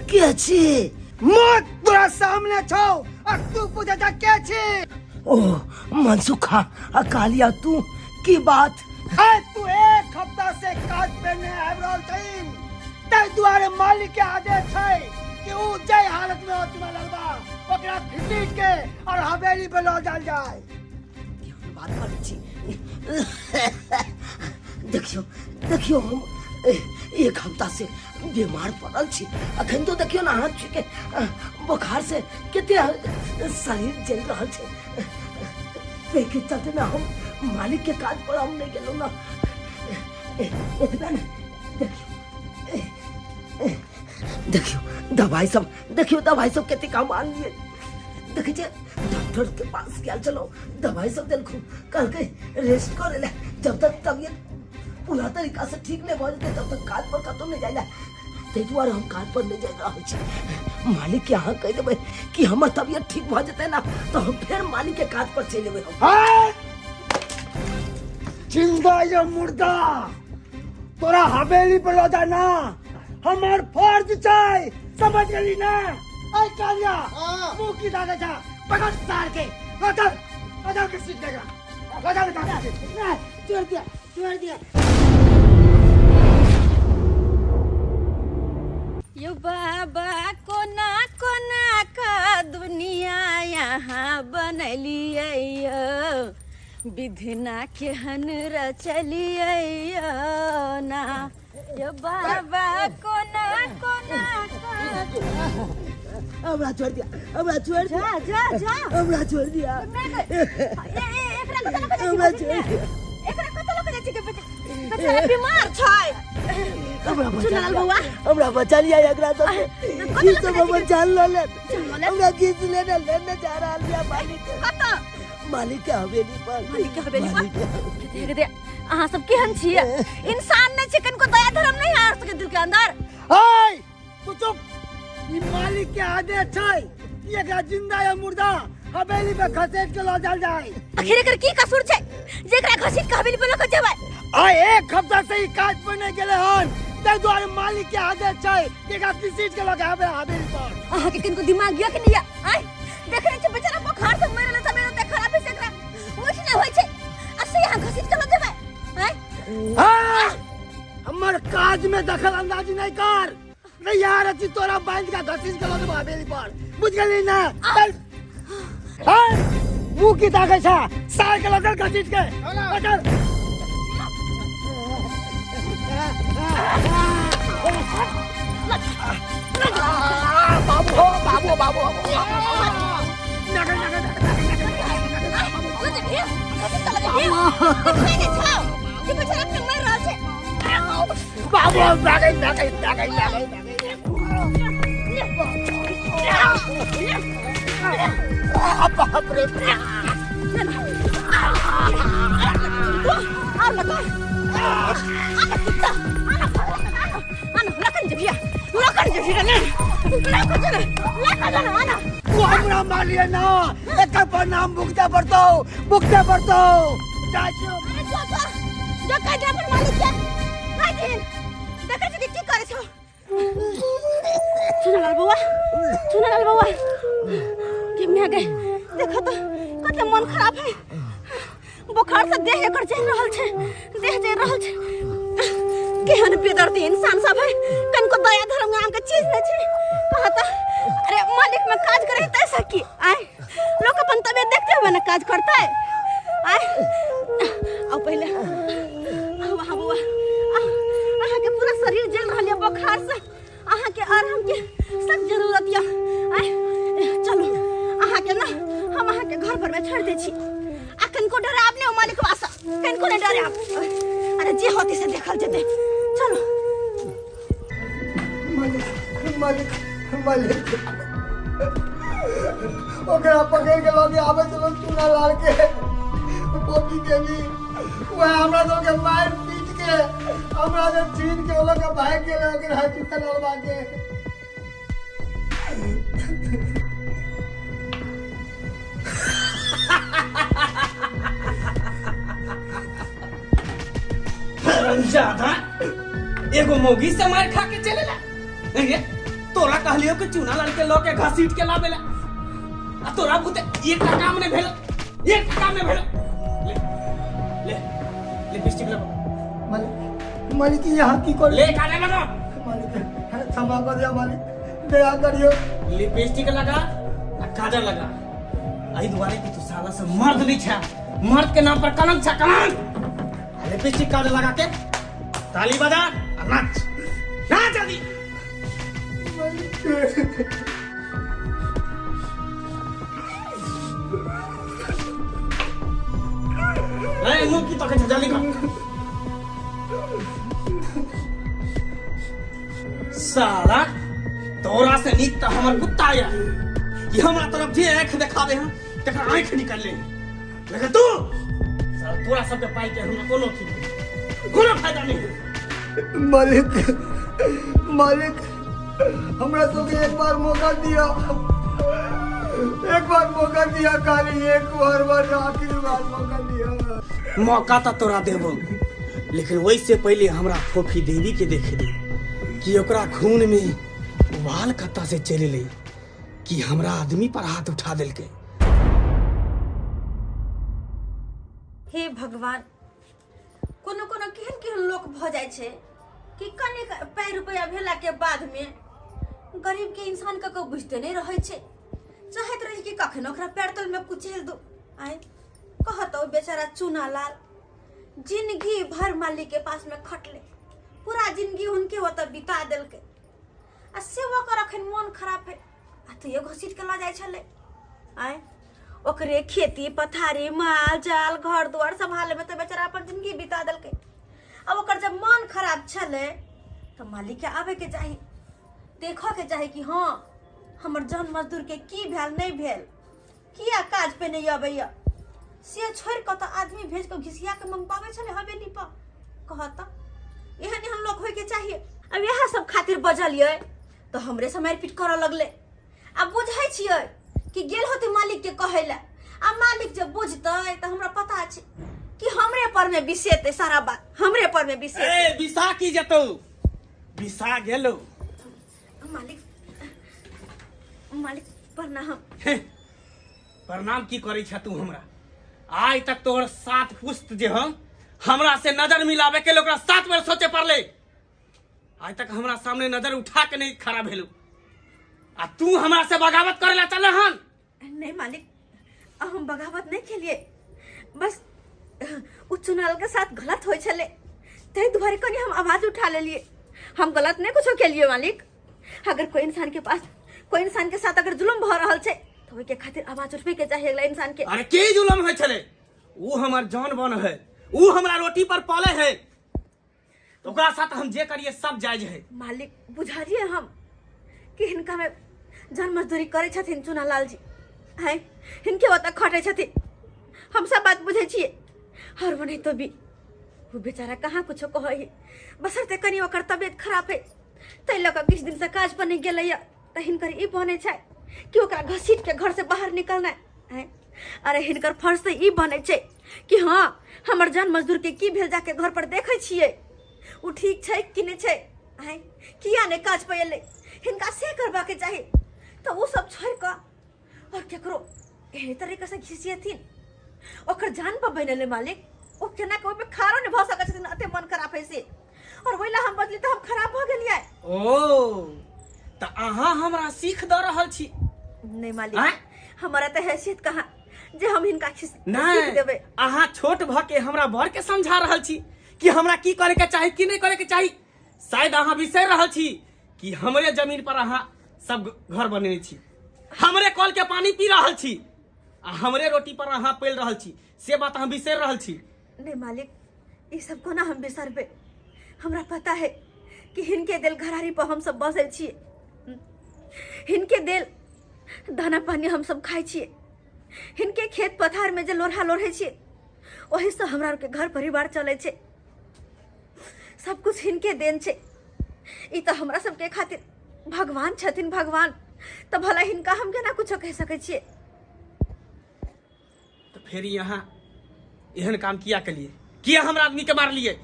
के छी? मौत तोरा सामने छौ आ तू पूछे छ के छी? ओ मनसुखा आ कालिया, तू की बात? है तू एक हफ्ता से काज पे नहीं आबि रहल छही, ताहि दुआरे मालिक के आदेश छै कि ऊ जाहि हालत में हो चुना ललबा ओकरा घसीट के और हवेली पे लऽ जायल जाय। केहन बात करै छी? देखियो देखियो, हम एक हफ्ता से बीमार पड़ल छी। अखन तो देखियो ना, हाथ छू के बोखार से कते शरीर जल रहल छै। ताहिके चलते ना हम मालिक के काज पर हम नहीं गेलहुँ ना। एतबे ने, देखियो देखियो दवाई सब, देखियो दवाई सब कते काम आन लिए। देखै छियै, डॉक्टर के पास गेल छलहुँ, दवाई सब देलखुन, कहलकै रेस्ट करे ले, जब तक तबियत पूरा तरीका से ठीक नहीं भऽ जेतै तब तक काज पर कतहु नहि जाय ले। ताहि दुआरे हम काज पर नहि जा रहल छी। मालिक के अहाँ कहि देबै कि हमर तबियत ठीक भऽ जेतै ना तऽ हम फेर मालिक के काज पर चलि एबै हम। हाय! जिंदा या मुर्दा तोरा हवेली पर लऽ जाना हमर फर्ज छै, समझ गेली ना? ऐ कालिया, मुंह की दादा जा पकड़ सार के लऽ चल, लऽ चल के सीट देगा, लऽ जा बेटा। नहीं, छोड़ दिया, छोड़ दिया। यो बाबा, कोना कोना का दुनिया यहाँ बनलियै यौ, विधना केहन रचलियै यौ ना। यो बाबा, कोना कोना का हमरा छोड़ दिया, हमरा छोड़ दिया। जा जा जा। हमरा छोड़ दिया। ए, ए, एकरा कतऽ लऽ कऽ जाइ छी? हमरा छोड़ दिया। एकरा कतऽ लऽ कऽ जाइ छी के बेचारा बीमार छै। हमरा बचा चुनलाल लिया। बौआ। हमरा बचा लिया एकरा सब से। कतऽ ई लऽ सब कऽ जाइ हमर छी? जान लऽ लेत। जान लऽ लेत? हमरा घीच लेने लेने जा रहल यऽ मालिक के। कतऽ? मालिक के हवेली पर। मालिक के हवेली पर? मालिक के हवेली। देख दे, अहाँ सब केहन छियै? इंसान नहि छै? कनिको दया धर्म नहि है अहाँ सबके दिल के अंदर? हाय, तू चुप। ई मालिक के आदेश छै कि एकरा जिंदा या मुर्दा हवेली पे घसेट के लऽ जायल जाय। आखिर एकर की कसूर छै जे एकरा घसीट के हवेली पर लऽ के जेबै? आइ एक हफ्ता से ई काज पर नहि गेलै हन, ताहि दुआरे मालिक के आदेश छै कि एकरा घसीट के लऽ के आबे हवेली पर। अहाँ के कनिको दिमाग यऽ कि नहि यऽ? आँय, देखै नहि छियै बेचारा बोखार से मरि रहल छै, तबियत एते खराब है से एकरा उठ नहि होइ छै आ से अहाँ घसीट के लऽ जेबै? आँय। हाय, हमर काज में दखल अंदाजी नहीं कर, नहीं यार, अच्छी तोरा बांध के घसीट के लऽ जेबो हवेली पर, बुझ गेली ना? चल। हाय, मुंह की ताकै छा? साल के लऽ चल घसीट के, लऽ चल। बाबू हो, बाबू बाबू बाबू, नगर नगर नगर। लऽ जेबही? घसीट के लऽ जेबही? देखै नहि छौ कि बेचारा अपने मरि रहल छै? बाबू, भागै भागै भागै भागै भागै। बाप रे। आउ न तो, आना कुत्ता, आना आना आना, लखन जेबही, लखन जेबही रे ने, लखन जेबही, लखन जेबही, आना। तू हमरा मारलिए ना, एकर परिणाम भुगते पड़तौ, भुगते पड़तौ। जाइ छियौ। अरे जो जो जो, कह दे अपन मालिक के, कह दिन। देखै छी कि की करै छौ। चुनालाल बौआ, चुनालाल बौआ, केमने गए? देखो तो कते मन खराब है, बुखार से देह एकर जरि रहल छै, देह जरि रहल छै। केहन बेदर्दी इंसान सब है, कनिको दया धर्म नाम के चीज नहीं छै। कहा तो अरे मालिक में काज करे तैसा की आय, लोग अपन तबियत देखते हुए ना काज करते। आय, आओ पहले आओ। अहाँ बौआ आओ, अहाँ के पूरा शरीर जल रहल है बुखार से, अहाँ के आराम के सब जरूरत यऽ। आय चलू, अहाँ के ना हम अहाँ के घर पर में छोड़ दै छी आ कनिको डराब नहि मालिक वासा, कनिको नहि डराब। अरे जे होती से देखल जेतै, चलू। मालिक मालिक मालिक, ओकरा पकड़ के लगे आबै छलहुँ चूना लाल के गोपी देवी, वएह हमरा सबके मारि पीट के हमरा से छीन के ओ लऽ के भागि गेलै ओकरा चूना लालबा के। हरामजादा, एगो मौगी से मार खा के चलेला। अरे तोरा कहलियो कि चूना लाल के लऽ के घसीट के लाबे ला आ तोरा बुते एकटा काम नहीं भेल, एकटा काम नहीं भेल। ले ले लिपस्टिक लगा। मालिक, मालिक यहाँ की कर ले काने लगा। मालिक क्षमा कर दिया मालिक, दया करियो। लिपस्टिक लगा आ काजर लगा। एहि दुआरे कि तू साला से मर्द नहीं छा, मर्द के नाम पर कलंक छा, कलंक। आ लिपस्टिक काजर लगा के ताली बजा आ नाच नाच जल्दी। ए मुंह की तके जल्दी कर। साला तोरा से नीक तऽ हमर कुत्ता या कि हमरा तरफ जे आँखि देखाबे हन तकर आँखि निकल ले, लेकिन तू साला तोरा सबके पाई के हमरा कोनो अथी नहीं, कोनो फायदा नहीं। मालिक, मालिक हमरा सबके एक बार मौका दिया, एक बार मौका दिया, खाली एक बार, बार आखिरी बार मौका दिया। मौका तो तोरा देबो, लेकिन वैसे पहले हमरा फोफी देवी के देखे दे कि ओकरा खून में उबाल कत्ता से चलि ले कि हमरा आदमी पर हाथ उठा देलकै। हे भगवान, कोनो कोनो केहन केहन लोक भऽ जाइ छै कि कनिक पाइ रुपैआ भेलाके बादमे गरीबके इंसानके कोइ बुझिते नहि रहै छै। चाहैत रहै कि कखन ओकरा पैर तलमे कुचैल दू। आँय कहत ओ बेचारा चूना लाल जिंदगी भर मालिक के पास में खटले, पूरा जिंदगी हुनके ओतऽ बिता देलकै आ से ओकर अखन मोन खराब है आ तैयो घसीट के लऽ जाइ छलै। आँय ओकरे खेती पथारी माल जाल घर दुआर सम्हाले में तऽ बेचारा अपन जिंदगी बिता देलकै। अब ओकर जब मन खराब छलै तऽ मालिक के आबे के चाही, देखऽ के चाही कि हाँ हमर जन मजदूर के की भेल नहि भेल, किया काज पे नहि अबैया। से छोड़ि कऽ तऽ आदमी भेज कऽ घिसिया के मंगवाबै छलै हवेली पर। कहत तऽ एहन एहन लोक होइके चाहिए। अब इएह सब खातिर बजलियै तऽ हमरे से मारिपीट करऽ लगलै। आब बुझै छियै कि गेल होतै मालिक के कहै लए, आ मालिक जब बुझतै तऽ हमरा पता छै कि हमरे पर में बिसेतै सारा बात, हमरे पर में बिसेतै। ए बिसा की जेतौ, बिसा गेलौ। मालिक, मालिक प्रणाम। हे, प्रणाम की करै छ तू हमरा? आइ तक तोहर सात पुस्त जे हम हमरा से नजर मिलावे के लिए ओकरा 7 बेर सोचे पड़ले। आइ तक हमरा सामने नजर उठा के नहीं खड़ा भेलू आ तू हमरा से बगावत करे ला चल हन। नहीं मालिक, हम बगावत नहीं खेलिए, बस उ चुनाल के साथ गलत होय छले तै दुआरे कनी हम आवाज उठा लेलिए। हम गलत नहीं कुछो केलिए मालिक। अगर कोई इंसान के पास कोई इंसान के साथ अगर जुलम भ रहल छै तो ओइ के खातिर आवाज उठबे के चाही अगला इंसान के। अरे के जुलम होय छले? उ हमर जान बन है, उ हमरा रोटी पर पले है, तो ओकरा साथ हम जे करिए सब जायज है। मालिक बुझलिए हम कि हिनका में जन मजदूरी करे छथिन चुनालाल जी, हैं हिनके ओतऽ खटै छथिन, हम सब बात बुझै छियै। हर बने तो भी वो बेचारा कहाँ कुछो कहै है, बसरते कनी ओकर तबियत खराब है तै लऽ कऽ किछु दिनसँ काज पर नहि गेलैया, तऽ हिनकर ई बनै छै कि ओकरा घसीट के घर से बाहर निकलनाइ। हैं अरे हिनकर फर्ज तऽ ई बनै छै कि हाँ हमर जन मजदूर के की भेल जाके घर पर देखै छियै उ ठीक छै कि नहि छै, हैं किया नहि काज पर एलै, हिनका से करबाके चाही। तऽ उ सब छोड़ि कऽ और केकरो एहने तरीका से घिसियथिन, ओकर जान पर बनि एलै मालिक, ओ केना के ओहिमे खारो नहि भऽ सकै छथिन, एते मन खराब है से। और ओहि ला हम बजली तऽ हम खराब भऽ गेलियै। ओ तऽ अहाँ हमरा सीख दऽ रहल छी? नहि मालिक, आँय? हमारा तऽ हैसियत कहाँ जे हम हिनका सीख नहीं देबै। अहाँ छोट भऽ के हमरा बड़ के समझा रहल छी कि हमरा की करे के चाही की नहीं करे के चाही। शायद अहाँ बिसरि रहल छी कि हमरे जमीन पर अहाँ सब घर बनेने छी, हमरे कल के पानी पी रहल छी आ हमरे रोटी पर अहाँ पल रहल छी, से बात अहाँ बिसरि रहल छी। नहीं मालिक, ई सब कोना हम बिसरबै? हमरा पता है कि हिनके देल घरारी पर हम सब बसल छियै, हिनके देल दाना पानी हम सब खाइ छियै, हिनके खेत पथार में जे लोढ़ा लोढ़ै छियै ओहिसँ हमरा आरके घर परिवार चलै छै, सब कुछ हिनके देन छै। ई तऽ हमरा सबके खातिर भगवान छथिन, भगवान। तऽ भला हिनका हम केना कुछो कहि सकै छियै? तऽ फेर यहाँ एहन काम किया केलिए? किया हमरा आदमी के मारलिए?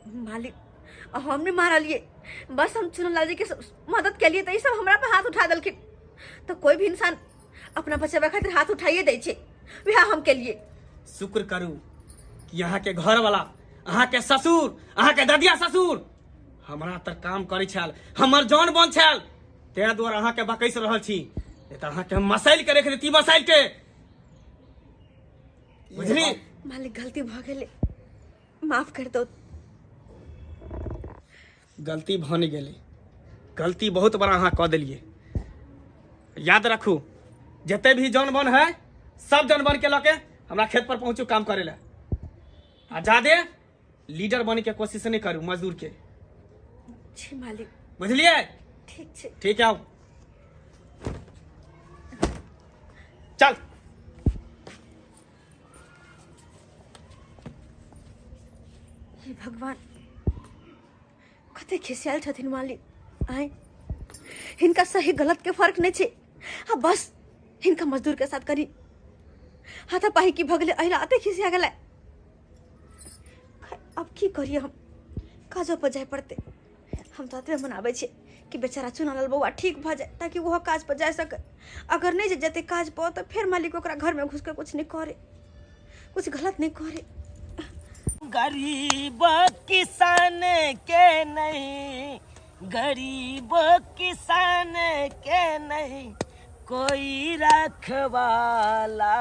मालिक हम नहीं मारलिए, बस हम चुनलाल जी के मदद के लिए तऽ ई सब हमरा पर हाथ उठा देलखिन। तऽ कोई भी इंसान अपना बचेबा खातिर हाथ उठाइए दै छै, वएह हम केलिए। शुक्र करू कि अहाँ के घर वाला, अहाँ के ससुर, अहाँ के ददिया ससुर हमरा तर काम करै छल, हमर जान बन छल, ताहि दुआरे अहाँ के बकैस रहल छी, नहीं तऽ अहाँ के हम मसाइल के रख देती, मसाइल के, बुझली? मालिक गलती भऽ गेलै, माफ कर दो। गलती भऽ नहि गेलै, गलती बहुत बड़ा अहाँ कऽ देलियै। याद रखू, जते भी जन बन है सब जन बन के लऽ के हमरा खेत पर पहुँचू काम करे ला, आ जादे लीडर बने के कोशिश नहीं करू मजदूर के। जी मालिक। बुझलिए? ठीक छै। ठीक है, आओ चल। हे भगवान, कते खिसियाल छथिन मालिक। आय हिनका सही गलत के फर्क नहीं छै, आ बस हिनका मजदूर के साथ करी हाथापाही की भगले अहिला अते खिसिया गेलै। अब की करिए हम, काजो पर जाय पड़ते। हम तो अतबे मनाबै छियै कि बेचारा चुनालाल बौआ ठीक भऽ जाए ताकि ओहो काज पर जा सके। अगर नहीं जेतै काज पर तऽ फेर मालिक ओकरा घर में घुस के कुछ नहीं करे, कुछ गलत नहीं करे। गरीब किसान के नहीं, गरीब किसान के नहीं कोई रखवाला,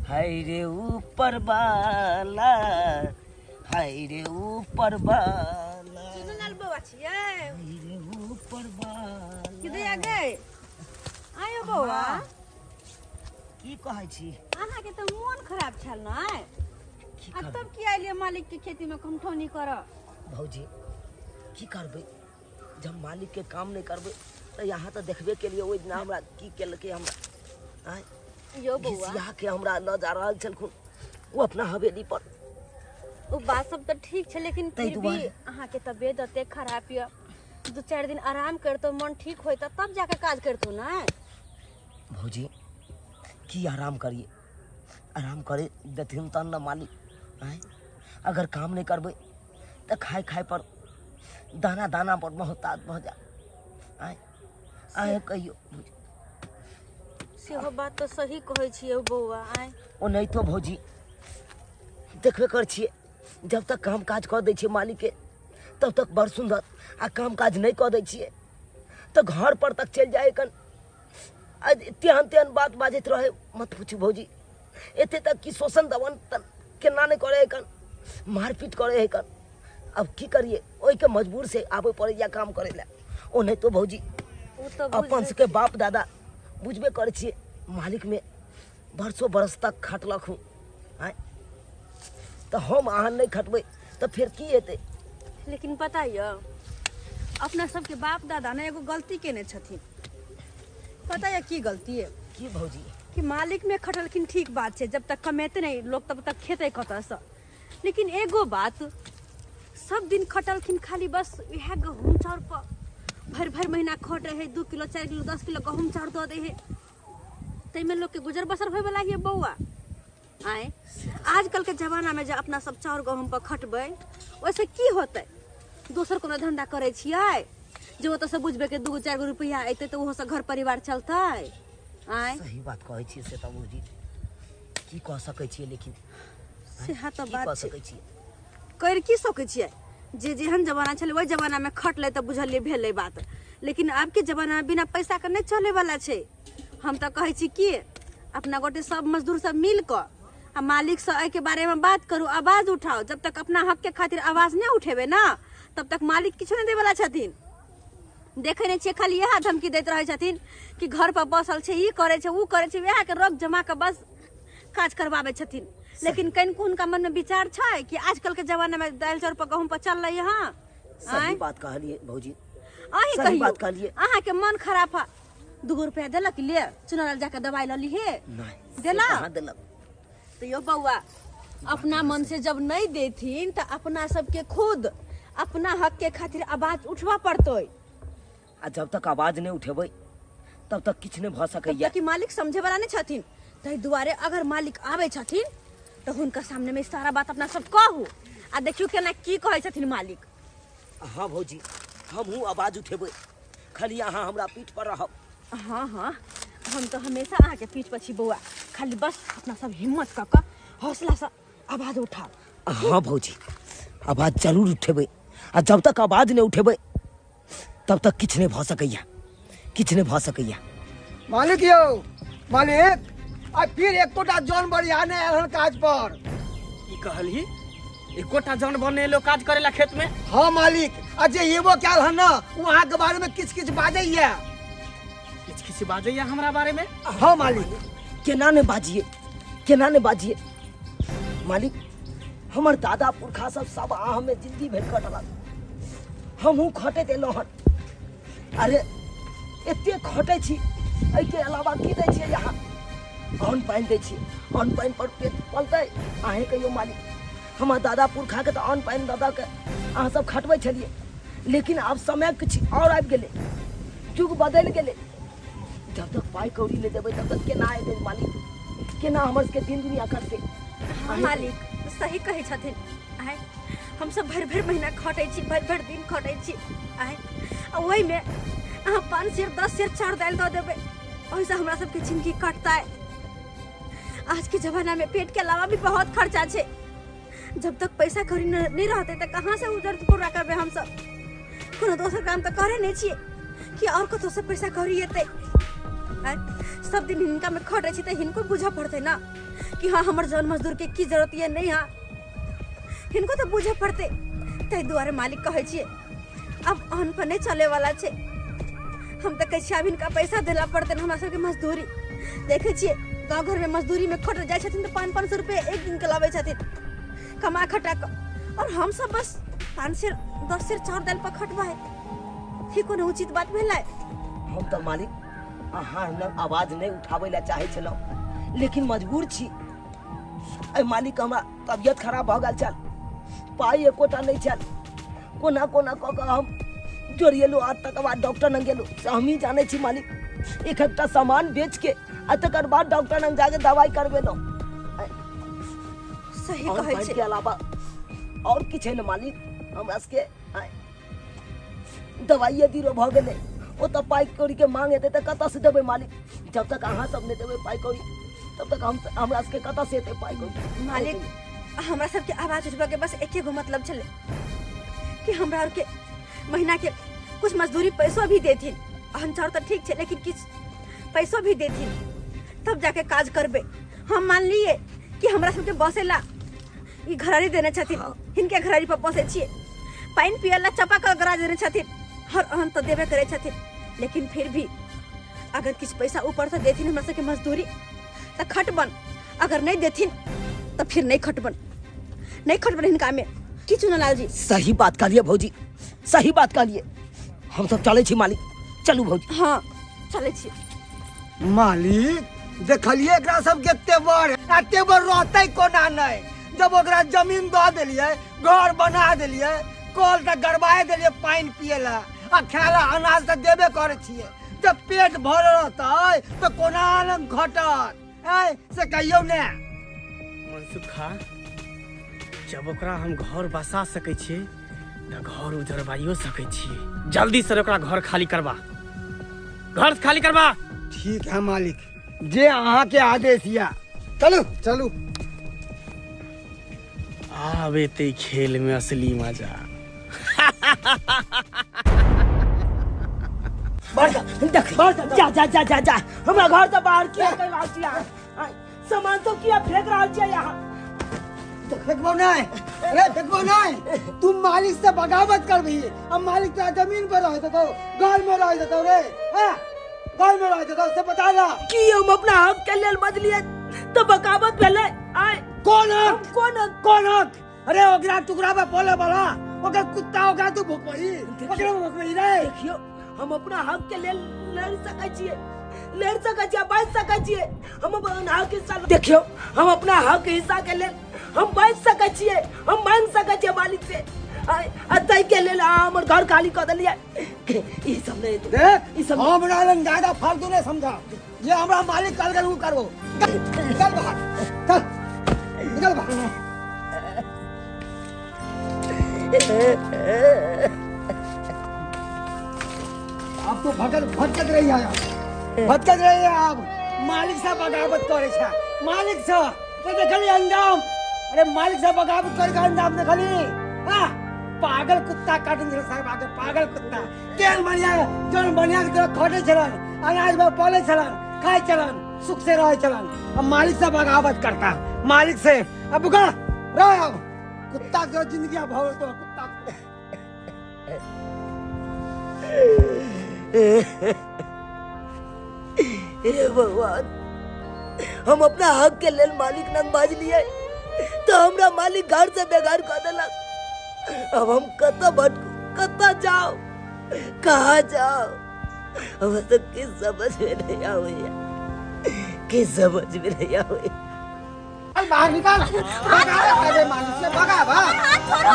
है रे ऊपर वाला, है रे ऊपर वाला। चुनलाल बौआ छियै? है रे ऊपर वाला। किदे आ गए आयो बौआ? की कहै छी? अहाँके तऽ मोन खराब छल ने, की आ करबै? तब की आइलियै मालिक के खेती में कमठौनी करऽ? भौजी की करबै, जब मालिक के काम नहीं करबै तऽ यहाँ तऽ देखबे केलियै ओहि दिना हमरा की केलकै हमरा, आँय? यो बौआ, घिसिया के हमरा लऽ जा रहल छलखुन ओ अपना हवेली पर। ओ बात सब तऽ ठीक छै, लेकिन ताहि फिर भी दुआरे। अहाँके तबियत एते खराब यऽ, 2-4 दिन आराम करतो, मन ठीक होइता तब जाके काज करतो ने। भौजी की आराम करिए, आराम करे देथिन तहन ने मालिक। आँय, अगर काम नहीं करबै तऽ खाय खाय पर दाना दाना पर मोहताज भऽ जायब। आँय आँय कहियौ भौजी। सेहो बात तऽ सही कहै छियै बौआ। आँय ओनाहितो भौजी देखबे कर छियै, जब तक काम काज कऽ दै छियै मालिकके तब तक बड़ सुन्दर, आ काम काज नहि कऽ दै छियै तऽ घर पर तक चलि जाइ कन आ तेहन तेहन बात बाजैत रहै, मत पूछू भौजी। एते तक कि शोषण दमन तक केना नहि करै कन, मारपीट करै है कन। अब की करिए, ओहिके मजबूर से आबे पड़ैया काम करै लए। ओनाहितो भौजी ओ तऽ अपन बुझबै सबके बाप दादा बुझबे करै छियै, मालिकमे बरसो बरस तक खटलक हूँ। आँय, तऽ हम अहाँ नहि खटबै तऽ फेर की हेतै? लेकिन पता यऽ, अपना सबके बाप दादा ने एगो गलती केने छथिन। पता यऽ की गलती है? की भौजी? कि मालिक में खटलखिन ठीक बात छै, जब तक कमेते नहीं लोग तब तक खेतै कतऽसँ। लेकिन एगो बात, सब दिन खटलखिन खाली बस इएह गहूँम चाउर पर भरि भरि महीना खटै है, 2 किलो 4 किलो 10 किलो गहूँम चाउर दऽ दै है, ताहिमे लोकके गुजर बसर होयवला है बौआ। आँय आजकल के जमाना में जे अपना सब चाउर गहूँम पर खटबै ओहिसँ की होतै? दोसर कोनो धंधा करै छियै जे ओतऽसँ बुझबै कि 2 4 गो रुपैआ अयतै तऽ ओहोसँ घर परिवार चलतै। आँय सही बात कहै छियै से तऽ भौजी, की कह सकै छियै, लेकिन सेहा तऽ की बात कह छै, सकै छियै, करि की सकै छियै? जे जेहन जमाना छलै ओहि जमानामे खटलै तऽ बुझलियै भेलै बात, लेकिन आबके जमानामे बिना पैसाके नहि चलैवला छै। हम तऽ कहै छी कि अपना गोटे सब मजदूर सब मिल कऽ आ मालिकसँ एहिके बारेमे बात करू, आवाज उठाउ। जब तक अपना हकके खातिर आवाज नहि उठेबै ने तब तक मालिक किछो नहि देवला छथिन। देखै नहि छियै, खाली इएह धमकी दैत रहै छथिन कि घर पर बसल छै, ई करै छै, ओ करै छै, उएहके रौब जमा कऽ बस काज करबाबै छथिन। लेकिन कनिको हुनका मनमे विचार छै कि आजकल के जमानामे दालि चाउर पर गहूँम पर चललै हँ? सही बात कहलियै भौजी, अहीं सही कहियौ बात कहलियै। अहाँके मन खराब है, 2 रुपया देलक ले चुनार जाके दवाई लऽ लीहे? नहि देलक? कहाँ देलक। तो यो बौआ, अपना मन से जब नहीं देथिन तो अपना सबके खुद अपना हक के खातिर आवाज उठवा पड़तै। आ जब तक आवाज नहि उठेबै तब तक किछु नहि भऽ सकैया। कि मालिक समझे वाला नहीं छथिन, ताहि दुआरे अगर मालिक आबै छथिन तऽ हुनका सामने में सारा बात अपना सब कहू आ देखियौ केना की कहै छथिन मालिक। हाँ भौजी, हमहूँ आवाज उठेबै खाली अहाँ हमरा पीठ पर रहब हाँ हाँ हम तऽ हमेशा अहाँके पीठ पर छी बौआ खाली बस अपना सब हिम्मत कऽ कऽ हौसलासँ आवाज उठाउ हाँ भौजी आवाज जरूर उठेबै आ जब तक आवाज नहि उठेबै तब तक किछु नहि भऽ सकैया किछु नहि भऽ सकैया मालिक यौ मालिक आ फिर एकोटा जन बढ़िया नहि आयल हन काज पर की कहलही एकोटा जन बन एलो काज करेला खेत में हाँ मालिक आ जे एबो कयल हन ने ओ अहाँके बारे में किछु किछु बाजैया किछु किछु बाजैया हमरा बारे में हाँ मालिक केना ने बाजिए केना ने बाजिए मालिक हमर दादा पुरखा सब सब अहाँ में जिंदगी भरि कटलक हमहूँ खटैत एलहुँ हन अरे एते खटै छी एहिके अलावा की दै छियै अहाँ अन्न पानि दै छियै अन्न पानि पर पेट पलतै अहेँ कहियौ मालिक हमर दादा पुरखाके तऽ अन्न पानि दऽ दऽ के अहाँ सब खटबै छलियै लेकिन आब समय किछु आओर आबि गेलै युग बदलि गेलै जब तक पाइ कौड़ी नहि देबै तब तक केना एतै मालिक केना हमर सबके दिन दुनिया कटतै हाँ मालिक सही कहै छथिन आँय हमसब भरि भरि महीना खटै छी भरि भरि दिन खटै छी आँय आ ओहिमे अहाँ पाँच सेर 10 सेर चाउर दालि दऽ देबै ओहिसँ हमरा सबके जिंदगी कटतै आज के जमाना में पेट के अलावा भी बहुत खर्चा छै जब तक पैसा कौड़ी नहीं रहते तऽ कहाँ से उजर पूरा करबै हमसब कोनो दोसर काम तऽ करे नहीं छियै कि और कतौ से पैसा कौड़ी एतै आँय सब दिन हिनका में खटै छी तऽ हिनको बुझऽ पड़तै ना कि हाँ हमर जन मजदूर के की जरूरत ये नहीं हाँ हिनको तऽ बुझऽ पड़तै ताहि दुआरे मालिक कहै छियै अब अन्न पर नहीं चले वाला छै हम तऽ कहै छियै आब हिनका पैसा देला पड़तै हमरा सबके मजदूरी देखै छियै गाँव घरमे मजदूरीमे खट जाइ छथिन तऽ 500 रुपया एक दिनके लबै छथिन कमा खटा कऽ और हम सब बस 5 सेर 10 सेर चाउर दालि पर खटबै ई कोनो उचित बात भेलै हम तऽ मालिक अहाँ हमरा आवाज नहि उठाबै लए चाहै छलहुँ लेकिन मजबूर छी एहि मालिक हमरा तबियत खराब भऽ गेल छल पाइ एकोटा नहि छल कोना कोना कऽ कऽ हम जोड़िएलहुँ आ तकर बाद डॉक्टर लग गेलहुँ से हमही जानै छी मालिक एक एकटा सामान बेच के आ तकर बाद डॉक्टर लग जाके दवाइ करबेलहुँ सही और कहै पाइ छै के अलावा और किछु है ने मालिक हमरा सबके आँय, दवाइए दीरो भऽ गेलै ओ तऽ पाइ कौड़ीके मांग हेतै तऽ कतऽसँ देबै मालिक जब तक अहाँ सब नहि देबै पाइ कौड़ी तब तक हम हमरा सबके कतऽसँ एतै पाइ कौड़ी मालिक हमरा सबके आवाज उठबऽ के बस एके गो मतलब छलै कि हमरा आरके महीना के कुछ मजदूरी पैसो भी देथिन अहन चाउर तऽ ठीक छै लेकिन किछु पैसो भी देथिन तब जाके काज करबै हम मानलिए कि हमरा सबके बसेला ई घरारी देने छथिन हिनके घरारी पर बसै छियै पानि पियै ला चापा कल गरा देने छथिन हर अहन तऽ देबे करै छथिन लेकिन फिर भी अगर किछु पैसा ऊपर से देथिन हमरा सबके मजदूरी तऽ खटबन अगर नहीं देथिन तऽ फिर नहीं खटबन नहीं खटबन हिनका में की चुनलाल जी सही बात कहलिए भौजी सही बात कहलिए हम सब चलै छी मालिक चलू भौजी हाँ चलै छी मालिक देखलिए एकरा सबके तेवर आ तेवर रहतै कोना नहि जब ओकरा जमीन दऽ देलियै घर बना देलियै कल तऽ गड़बाए देलियै पानि पियै लए आ खाय लए अनाज तऽ देबे करै छियै जब पेट भरल रहतै तऽ कोना आनंद घटत ऐ से कहियौ ने मनसुखा जब ओकरा हम घर बसा सकै छियै तऽ घर उजरबाइयो सकै छियै जल्दी से ओकरा घर खाली करबा घर खाली करबा ठीक है मालिक जे अहाँके आदेश यऽ चलू चलू आब एतै खेल में असली मजा देख जा जा जा जा जा हमरा घर से बाहर किया कर रहल छी अहाँ? आँय, सामान सब किया फेंक रहल छियै अहाँ फेंकबो नहीं अरे फेंकबो नहीं तू मालिक से बगावत करबही अब मालिक तोरा जमीन पर रह देतौ घर में रह देतौ रे हाँ? घर में रह देतौ से बता ना की हम अपना हक के लेल बजलियै तऽ बगावत भेलै आय कौन हम हक कोन हक कौन हक अरे ओकरा टुकड़ा में बोले वाला ओकर कुत्ता ओकरा तू भुकबही ओकरा भुकबही रे देखियौ हम अपना हक के लेल लड़ सकै छियै लड़ सकै छियै बाजि सकै छियै हम अपन हक हिस्सा देखियौ हम अपना हक हिस्सा के लेल हम बाजि सकै छियै हम मांगि सकै छियै मालिक से आ ताहि के लेल अहाँ हमर घर खाली कऽ देलियै ई सब नहि हेतै। देख ई सब हमरा लग ज्यादा फालतू नहीं समझा ये हमरा मालिक कल गल करबो निकल बाहर चल निकल बाहर भटक भटकत रही है, भटकत रही है। आब मालिक से बगावत करे छै, मालिक से तो देखली अंजाम। अरे मालिक से बगावत करे के अंजाम देखली। हाँ, पागल कुत्ता काटन छल साहब आके, पागल कुत्ता। केहन बढ़िया जौन बढ़िया के तरह खटे छलन, अनाज में पले छलन, खाए छलन, सुख से रहे छलन। अब मालिक से बगावत करता मालिक से। अब बुका रह, अब कुत्ता के जिंदगी अब हो तो कुत्ता। हे भगवान, हम अपना हक के लेल मालिक नंग बाज लिए तो हमरा मालिक घर से बेघर कर देलक। अब हम कतऽ भटकू, कतऽ जाओ, कहाँ जाओ, हमरा तो किछ समझ में नहीं आबैया, किछ समझ में नहीं आबैया। चल बाहर निकाल, भगा अरे मालिक से भगा भाग मालिक, अरे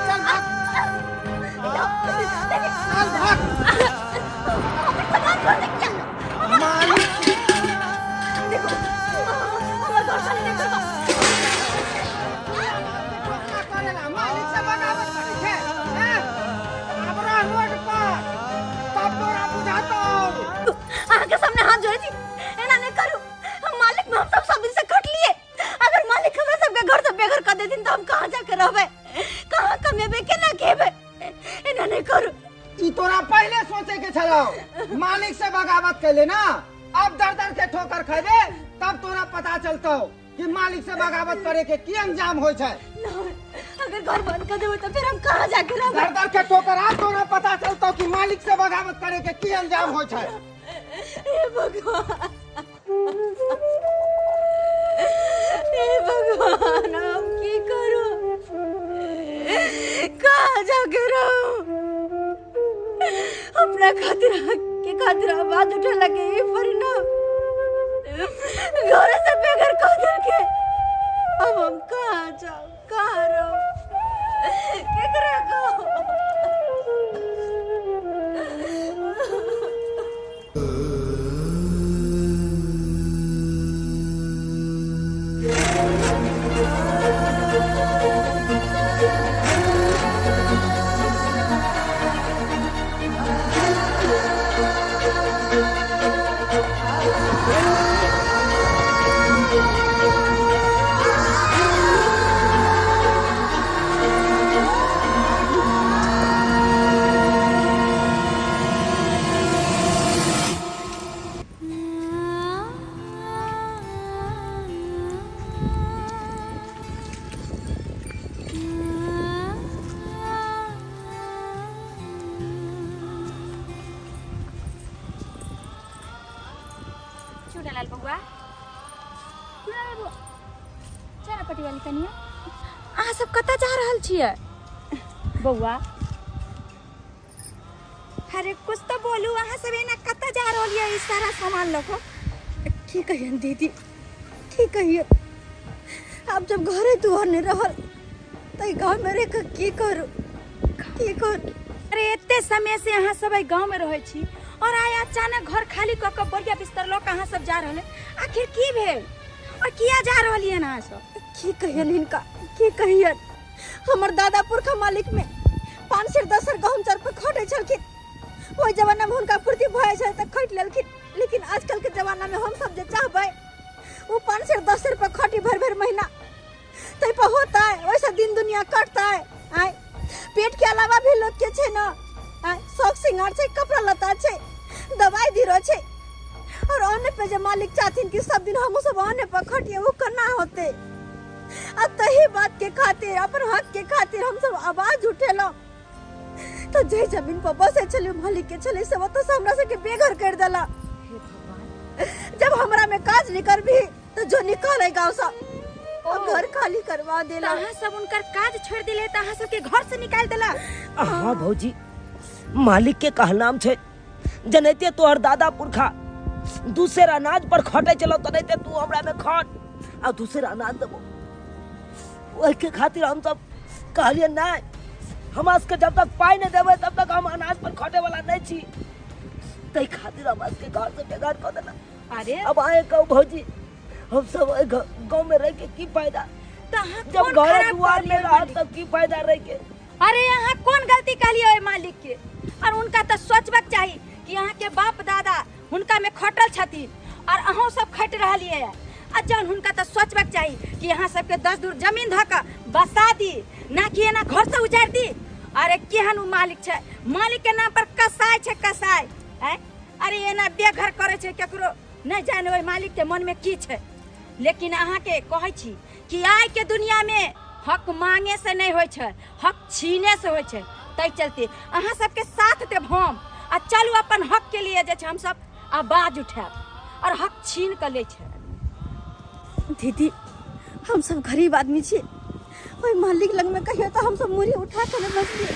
चल भाग, चल भाग मालिक। मालिक से बगावत करे छै, हैं? आबरा रोड पर तब तोरा बुझातौ। अहाँके सामने हाथ जोड़ै छी, एना नहि करू। हम मालिक में हम सब सब दिन से खट लिए। अगर मालिक हमरा सबके घर से बेघर कर देथिन तो हम कहाँ जाके रहबै, कहाँ कमेबै, केना खेबै? एना नहीं करू। ई तोरा पहले सोचे के छलौ, मालिक से बगावत कैले ना, अब दर दर के ठोकर खेबे तब तोरा पता चलतौ कि मालिक से बगावत करे के की अंजाम होय छै। ना, अगर घर बंद कर देबै तो फिर हम कहाँ जाके रहबै? दर दर के ठोकर आ तोरा पता चलतौ कि मालिक से बगावत करे के की अंजाम होय छै। हे भगवान, हे भगवान, हम की करू, कहाँ जाके रहू? अपना खातिर के खातिर आवाज उठा लगे, ये परिणाम घर से बेघर कर देके अब हम कहाँ जाओ, कहाँ रहो, केकरा कहो? चूड़ालाल बउआ, चूड़ालाल बउआ, चारा पटी वाली कनिया, अहाँ सब कतऽ जा रहल छियै बउआ? अरे कुछ तो बोलू, अहाँ सब एना कतऽ जा रहल ये ई सारा सामान लऽ कऽ? की कहियन दीदी, की कहियन, आब जब घरे दुआर नहीं रहल तऽ गाँव में रह कऽ की करू, की करू? अरे एते समय से अहाँ सब एहि गाँव में रहै छी और आइ अचानक घर खाली कऽ कऽ बोरिया बिस्तर लऽ कऽ अहाँ सब जा रहल, आखिर की भेल और किया जा रहलियै अहाँ सब? की कहियन हिनका, की कहियन, हमर दादा पुरखा मालिक में 5 सेर 10 सेर गहूम चाउर पर खटै छलखिन। ओहि जमाना में हुनका पूर्ति भऽ जाइ छल तऽ खटि लेलखिन, लेकिन आजकल के जमाना में हम सब जे चाहबै ओ 5 सेर 10 सेर पर खटी भरि भरि महीना तै पर होतै? ओहिसँ दिन दुनिया कटतै? आय पेट के अलावा भी लोग के छै ना, आय शौक श्रृंगार छै, कपड़ा लत्ता छै, दवाई बीरो छै, और अन्न पे जे मालिक चाहथिन कि सब दिन हमहूँ सब अन्न पर खटिए, ओ केना होतै? आ तही बात के खातिर, अपन हक के खातिर हम सब आवाज उठेलहुँ तो जे जमीन पर बसे छलियै मालिक के छलै से ओतऽ से हमरा सबके बेघर कर देला। जब हमरा में काज नहीं करबी तो जो निकाल है गांव से, अब घर खाली करवा देला। अहाँ सब उनकर काज छोड़ दिले तऽ अहाँ सबके घर से निकाल देला? हाँ भौजी, मालिक के कहनाम छै जनैते तोहर दादा पुरखा दूसर अनाज पर खटे चलो तनैते तू हमरा में खट आ दूसर अनाज देबो। ओहिके खातिर हम सब कहलिए नहीं, हमरा सबके जब तक पाई नहीं देबै तब तक हम अनाज पर खटे वाला नहीं छी, तै खातिर हमरा सबके घर से बेघर कऽ देला। अरे अब आए कहू भौजी, हम सब एहि गाँव में रह के की फायदा? तऽ अहाँ जब कोन घर खराब दुआर में कहलियै रहत मालिक? तब की फायदा रह के? अरे अहाँ कोन गलती कहलियै ओहि मालिक के? और उनका तऽ सोचबाक चाही कि कि अहाँके बाप दादा हुनका में खटल छथिन और अहूँ सब खटि रहलियै आ जहन हुनका तऽ सोचबाक चाही कि अहाँ सबके 10 दूर जमीन धऽ कऽ बसा दी, ना कि एना घर से उजाड़ि दी। अरे केहन ओ मालिक छै, मालिक के नाम पर कसाई छै कसाई। आँय, अरे एना बेघर करै छै केकरो, नहि जाने ओहि मालिक के मन में की छै। लेकिन अहाँके कहै छी कि आइ के दुनिया में हक मांगे से नहीं होइ छै, हक छीने से होइ छै। ताहि चलते अहाँ सबके साथ देब हम, आ चलू अपन हक के लिए जे छै हमसब आवाज उठायब और हक छीन कऽ लै छै। दीदी, हम सब गरीब आदमी छी, ओहि मालिक लगमे कहियो तऽ हमसब मुड़ी उठा कऽ नहि बजलियै,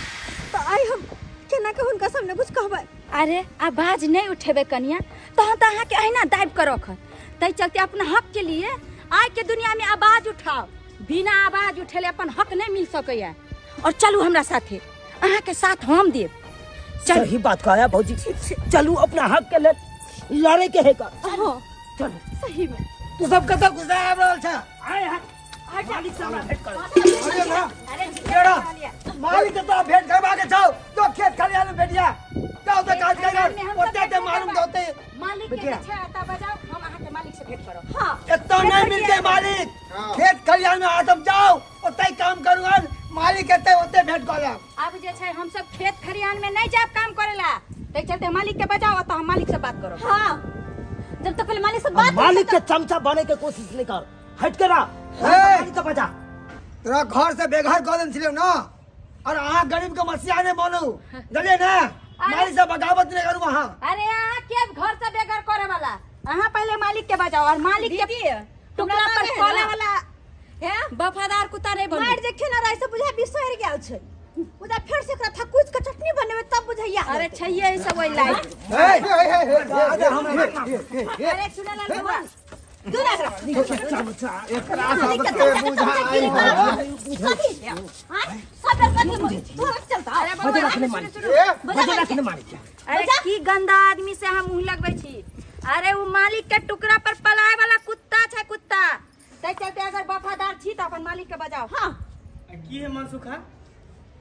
तऽ आइ हम केना कऽ हुनका सामने कुछ कहबै? अरे आवाज नहीं उठेबै कनिया, तहन तऽ अहाँके अहिना दाबि कऽ रखत। ताहि चलते अपना हक के लिए आइ के दुनिया में आवाज उठाओ, बिना आवाज उठेले अपन हक नहीं मिल सकैया। और चलू हमरा साथे, अहाँके साथ हम देब। चलू। सही बात कहा भौजी, चलू अपना हक के लेल लड़े के है का। हाँ। चलू। सही में। तू सब कतऽ गुस्सा आबि रहल छ? आए हैं। मालिक से हमरा भेंट कर। अरे ना, बेटा, मालिक के तोरा भेंट करबा के छौ, तो खेत खलिहान में भेटिया। जाओ तो काज कर, ओते ते मालूम दोते। मालिक के बेटिया। जे छै एतऽ बजाउ, हम अहाँके मालिक से भेंट करब। हाँ। एतऽ नहीं मिलते मालिक, खेत खलिहान में आटम जाओ, ओते काम करू, मालिक एते ओते भेंट करब। अब जे छै हम सब खेत खलिहान में नहीं जाब काम करेला, ताहि चलते मालिक के बजाओ, एतऽ हम मालिक से बात करब। हाँ, जब तक पहले मालिक से बात मालिक के चमचा बने के कोशिश नहीं कर, हट के रह। हे! मालिक के बजा। तोरा घर से बेघर कऽ देने छलियौ ना, और अहाँ गरीब के मसीहा नहीं बनू, जानलियै ना? मालिक से बगावत नहीं करू अहाँ। अरे अहाँ के घर से बेघर करे वाला, अहाँ पहले मालिक के बजाओ और मालिक के दीदी, टुकड़ा हमरा पर मारे खोले ना। वाला हैं? वफादार कुत्ता नहीं बनू। मार जे खेना रहे से बुझा बिसरि गेल छै, बुझा फेर से एकरा थकुच के चटनी बनेबै तब बुझैया। अरे छैये ई सब ओहि लायक। हे, हे, हे, हे, हे, हे, हे, अरे सुनल बउआ, दूर एकरा। चमचा एकरा सबके बुझाइ कथी हां सब कथी तोरा चलता। अरे बउआ, बजा रखने मालिक के। ए, बजा रखने मालिक के। अरे की गंदा आदमी से हम मुंह लगबै छी। अरे उ मालिक के टुकड़ा पर पलाय वाला कुत्ता छै कुत्ता। ताहि चलते अगर वफादार छी तऽ अपन मालिक के बजाओ। हाँ। की है मनसुखा?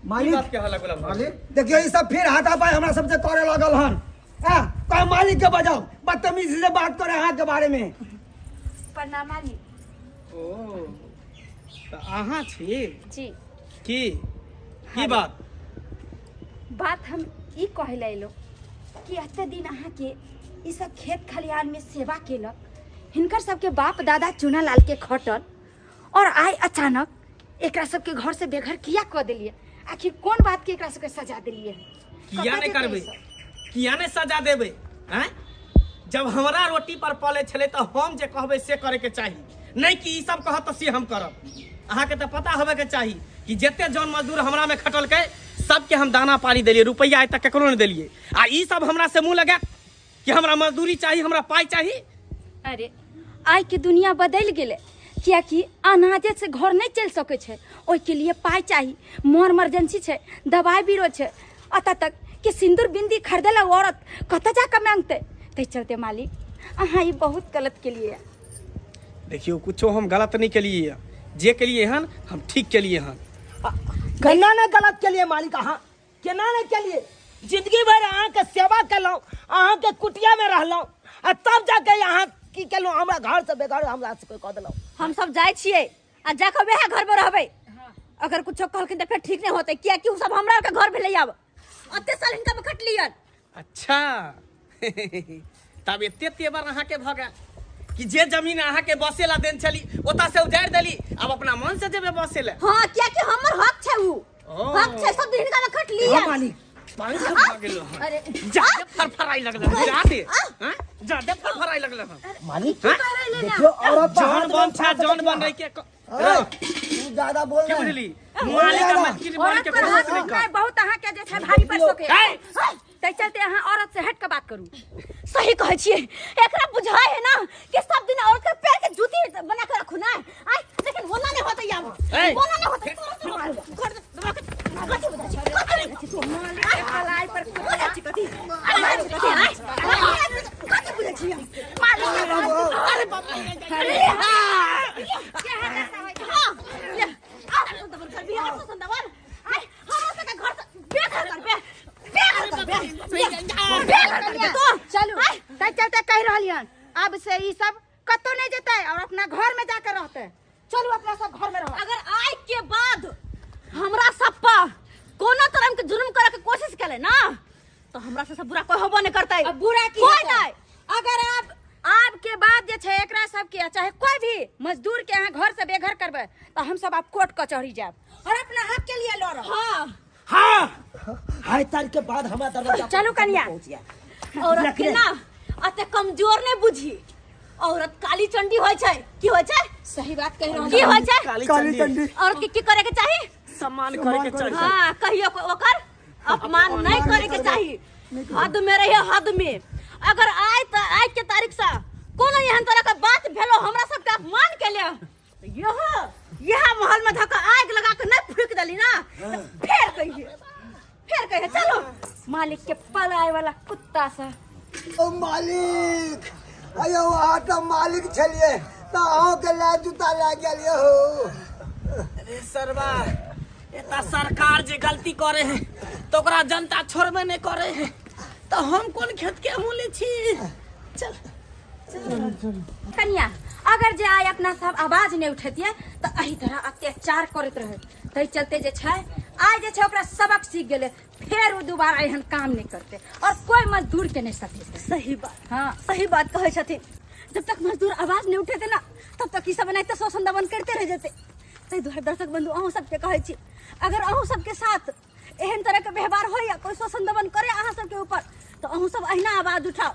की मालिक बात के हल्ला गुल्ला भऽ गेल? देखियौ ई सब फिर हाथापाई हमरा सबसे करे लगल हन। हाँ, कहे मालिक के बजाओ, बदतमीजी से बात करे अहाँ के बारे में। प्रणाम मालिक। ओ तऽ अहाँ छी? जी। की की बात? बात हम ई कहै लए एलहुँ कि एते दिन अहाँके ई सब खेत खलिहान में सेवा केलक, हिनकर सबके बाप दादा चूनालाल के खटल, और आइ अचानक एकरा सबके घर से बेघर किया कऽ देलियै? आखिर कोन बात के एकरा सबके सजा देलियै? किया कतऽ नहि जेतै करबै? ई सब? किया नहि सजा देबै? आँय, जब हमरा रोटी पर पले छलै तऽ हम जे कहबै से करैके चाही, नहि कि ई सब कहत तऽ से हम करब। अहाँके तऽ पता होबेके चाही कि जते जन मजदूर हमरा में खटलकै सबके हम दाना पानी देलियै, रुपैआ आइ तक ककरो नहि देलियै, आ ई सब हमरा से मुँह लगा कि हमरा मजदूरी चाही, हमरा पाइ चाही। अरे आइ के दुनिया बदलि गेलै, कियाकि अनाजे से घर नहि चलि सकै छै, ओहिके लिए पाइ चाही, मोर इमरजेंसी छै, दवाइ बीरो छै, एतऽ तक कि सिन्दूर बिन्दी खरीदे ला औरत कतऽ जाकऽ मांगतै। ताहि चलते मालिक अहाँ ई बहुत गलत केलियै। देखियौ कुछो हम गलत नहि केलियै, जे केलियै हन हम ठीक केलियै हन। केना ने गलत केलियै मालिक अहाँ, केना ने केलियै? जिंदगी भरि अहाँके सेवा केलहुँ, अहाँके कुटियामे रहलहुँ, आ तब जाके अहाँ की केलहुँ? हमरा घर से बेघर हमरा सबके कऽ देलहुँ। हम सब जाइ छियै आ जाकऽ वएह घर में रहबै। अगर कुछो कहलखिन तऽ फेर ठीक नहि होतै, कियाकि ओ सब हमरा आरके घर भेलै। आब ओते साल हिनका में खटलियन। अच्छा, तब एते तेवर अहाँके भऽ गेल कि जे जमीन अहाँके बसे ला देन छली ओतऽ से उजाड़ि देली, अब अपना मन से जेबै बसे ला? हाँ, कियाकि हमर हक छै, उ ओ। हक छै, सब दिन हिनका में खटलियन। हाँ मालिक। पंख भऽ गेलो हन। अरे जादे फरफराइ लगल हन, जादे हाँ? जादे फरफराइ लगल हन। मालिक हाँ? देखियो औरत पर जौन हाथ बन नहीं छा उठा जौन सकैत बन रही के ए, तू ज्यादा बोल की रहे। बुझली? मालिक ज्यादा। मस्जिद मालिक औरत के पर कोशिश हाथ नहीं कर। उठनाइ बहुत अहाँके जे छै भारी पड़ि सकैए, ए! ताहि चलते अहाँ औरत से हट के बात करू। सही कहै छियै, एकरा बुझाय है ना कि सब दिन औरत के पैर के जूती बना के रखू ना आय, लेकिन होना नहीं होता यार, ए! होना नहीं होता। तोरा से घर कथी बुझाय छी, कथी बुझाय छी तू? पलाई पर बुझाय छी कथी? अरे बुझाय छी कथी? आय कथी बुझाय छी? मालिक, अरे बाप रे, अरे हां ले आ सुंदर कर भी, आ सुंदर आय, हमरा सबके घर से बेघर करबे, बेघर करबे, बेघर बेघर करबे तो चलू तै चलते कहि रहलियन अब से ई सब कतौ नहीं जेतै और अपना घर में जाकर रहते। चलू अपना सब घर में रहो। अगर आय के बाद हमरा सब पर कोनो तरह के जुर्म करे के कोशिश केले ना तो हमरा से सब बुरा कोई होबो नहीं करतै। अब बुरा की कोई हेतै? नहीं। अगर आप आब के बाद जे छै एकरा सब के चाहे कोई भी मजदूर के यहाँ घर से बेघर करबै तो हम सब आप कोर्ट कचहरी जायब और अपना हक के लिए लड़ब। हाँ हाँ हाय तारीख के बाद हमरा दरवाजा पर चलू कनिया। पहुंच गया। औरत के ना अते कमजोर नहीं बुझी, औरत काली चंडी होय छै। की होय छै? सही बात कह रहल की होय छै? काली काली चंडी। चंडी। औरत के की करे के चाही? सम्मान करे के चाही। हाँ, कहियो को ओकर अपमान नहीं करे के चाही। हद में रहिए, हद में। अगर आय त आय के तारीख से कोनो एहन तरह के बात भेलो हमरा सबके अपमान के लिए, तो यह महल में धक्का आग लगा के नहीं फूक देली ना तो फेर कहिए, फेर कहिए। चलो मालिक के पलाए वाला कुत्ता सा। ओ मालिक, अयो अहाँ तऽ मालिक छलियै तऽ अहूँके लए जूता लए गेलियै हो। अरे सरवा, एता सरकार जे गलती करे है तो ओकरा जनता छोड़बे नहीं करे है, तो हम कोन खेत के मूली छी? चल कनिया, अगर जे आइ अपना सब आवाज नहीं उठेतियै तऽ एही तरह अत्याचार करैत रहे। ताहि चलते जे छै आइ जे छै ओकरा सबक सीख गेलै, फेर ओ दोबारा एहन काम नहीं करते और कोई मजदूर के नहीं सकेते। सही बात। हाँ। सही बात कहै छथिन। जब तक मजदूर आवाज नहीं उठेते ना तब तक ई सब एनाहिते शोषण दमन करते रह जेते। ताहि दुआरे दर्शक बंधु अहूँ सबके कहै छी, अगर अहूँ सबके साथ एहन तरह के व्यवहार होइया, कोई शोषण दमन करे अहाँ सबके ऊपर, तो अहूँ सब अहिना आवाज उठाओ।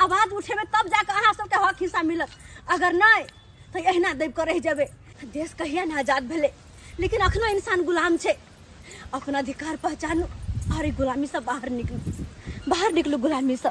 आवाज उठेबै तब जाके अहाँ सबके हक हिस्सा मिलत, अगर नहीं तो अहिना दबि कऽ रहि जेबै। देश कहिया ने आजाद भेलै, लेकिन अखनो इंसान गुलाम छै। अपना अधिकार पहचानू और ई गुलामी से बाहर निकलू, बाहर निकलू गुलामी से।